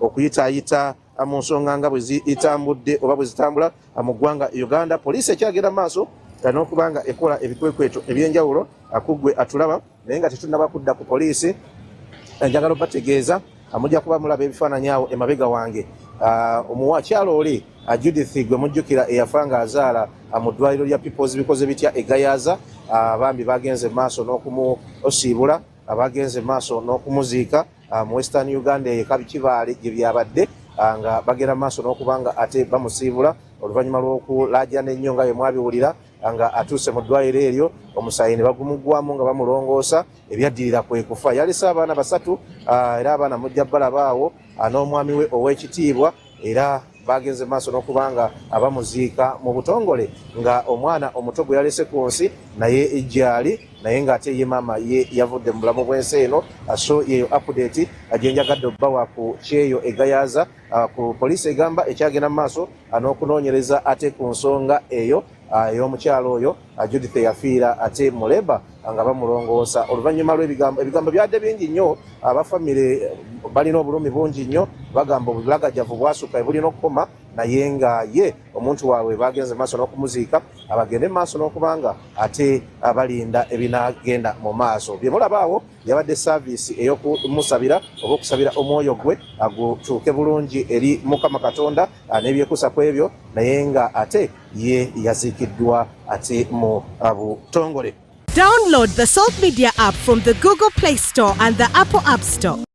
Okuyitaayita mu nsonga nga bwe zitambudde oba bwe zitambula mu ggwanga Uganda, poliisi ekyagenda maaso n'okuba nga ekola ebikwekweto ebyenjawulo kuggwe atulaba. Naye nga tetunnaba kudda ku poliisi, njagala obategeeza mujja kuba mulaba ebifaananyi awo emabega wange. Omuwakyalo oli Judith gwe mujjukira eyafa nga azaala mu ddwaliro lya Peoples Bikoze Bitya egayaza, bambi bagenze maaso n'okumusiibula, bagenze maaso n'okumuziika mu Western Uganda eyo Kibaale gye byabadde, nga bagenda maaso n'okuba nga ate bamusiibula oluvannyuma lw'okulaajana ennyo nga bwe mwabiwulira nga atuuse mu ddwaliro eryo, omusaayi ne bagumugwamu nga bamulongoosa. Ebyaddirira kwe kufa. Yalese abaana basatu, era abaana mujja balaba awo n'omwami we ow'ekitiibwa. Era bagenze maaso n'okuba nga abamuziika mu butongole, nga omwana omuto gwe yalese ku nsi naye gyali, naye ng'ate ye maama ye yavudde mu bulamu bw'ensi eno. So yeyo update gye njagadde obbawa ku kyeyo egayaza ku poliisi. Egamba ekyagenda mu maaso n'okunoonyereza ate ku nsonga eyo ey'omukyalo oyo Judith eyafiira ate mu labour nga bamulongoosa oluvannyuma lw'ebigambo. Ebigambo byadde bingi nnyo. Abafamire balina obulumi bungi nnyo, bagamba obulagajavu bwasuka, ebulina okukoma. Naye nga ye omuntu waabwe bagenze maaso n'okumuziika, abagende maaso n'okuba nga ate balinda ebinagenda mu maaso. Bye mulaba awo yabadde service ey'okumusabira oba okusabira omwoyo gwe gutuuke bulungi eri Mukama Katonda n'ebyekuusa ku ebyo, naye nga ate ye yaziikiddwa ate mu butongole. Download the Salt Media app from the Google Play Store and the Apple App Store.